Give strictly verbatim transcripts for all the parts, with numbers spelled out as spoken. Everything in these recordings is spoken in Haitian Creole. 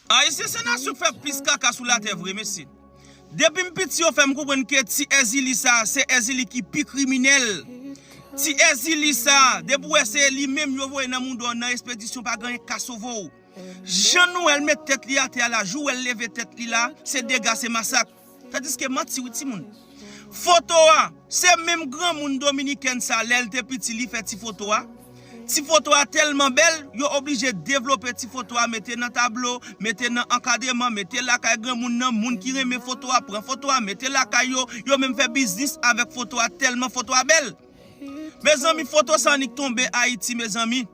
Ayisyen se nasyon k fè plis kaka sou latè vre, mesye. Depi m piti, yo fè m konprann ke ti Èzili sa, se Èzili ki pi kriminèl. Ti Èzili sa, depi w wè se li menm yo voye nan mouda w nan espedisyon, pa gen anyen k ka sove w. Jan nou wè l met tèt li atè a la, jou w wè l leve tèt li la, se dega, se masak. Tandiske manti wi timoun. Foto a, se menm granmoun dominiken sa, lè l te piti, li fè ti foto a. Ti foto a tèlman bèl, yo oblije devlope ti foto a, mete nan tablo, mete nan ankadreman, mete lakay granmoun nan, moun ki renmen foto a, pran foto a, mete lakay yo, yo menm fè biznis avèk foto a, tèlman foto a bèl. Mezanmi, foto sa annik tonbe Ayiti, mezanmi.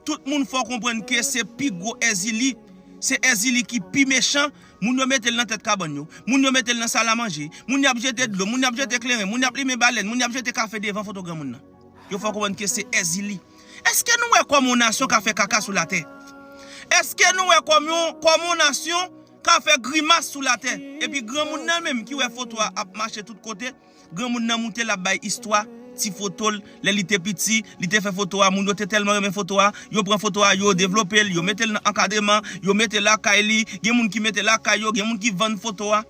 Tout moun fò konprann ke se pi gwo Èzili. Se Èzili ki pi mechan. Moun yo mete l nan tèt kabann yo. Moun yo mete l nan salamanje. Moun y ap jete dlo. Moun y ap jete kleren. Moun y ap limen balèn. Moun y ap jete kafe devan foto granmoun nan. Yo fè w konprann ke se Èzili. Èske nou wè kòman yon nasyon ka fè kaka sou latè? Èske nou wè kòman yon, kòman yon nasyon ka fè grimas sou latè? Epi granmoun nan menm ki wè foto a ap mache tout kote, granmoun nan moute l ap bay istwa ti foto l, lè li te piti, li te fè foto a, moun yo te tèlman renmen foto a, yo pran foto a, yo devlope l, yo mete l nan ankadreman, yo mete lakay li, gen moun ki mete lakay yo, gen moun ki vann foto a.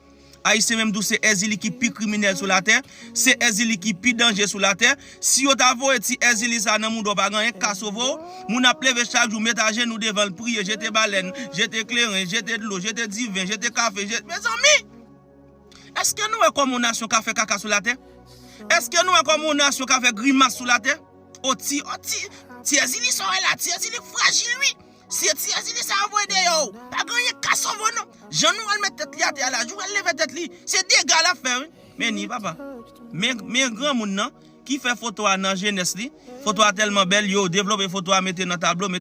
Ayisyen menm tou se Èzili ki pi kriminèl sou latè, se Èzili ki pi danje sou latè. Si yo ta voye ti Èzili sa nan mouda w, pa gen anyen k ka sove w. Moun ap leve chak jou, met ajenou devan l, priye, jete balèn, jete kleren, jete dlo, jete diven, jete kafe, jete, mezanmi! Èske nou wè kòman yon nasyon ka fè kaka sou latè? Èske nou wè kòman yon nasyon ka fè grimas sou latè? O ti, o ti, ti Èzili sa w wè la, ti Èzili frajil wi. Si ti Èzili sa yo voye deyò, pa gen anyen k ka sove w non. Jan nou wè l met tèt li atè a la, jou wè l leve tèt li, se dega l ap fè wi. Men ni papa. Men, men granmoun nan ki fè foto a nan jenès li. Foto a tèlman bèl, yo devlope foto a, mete nan tablo,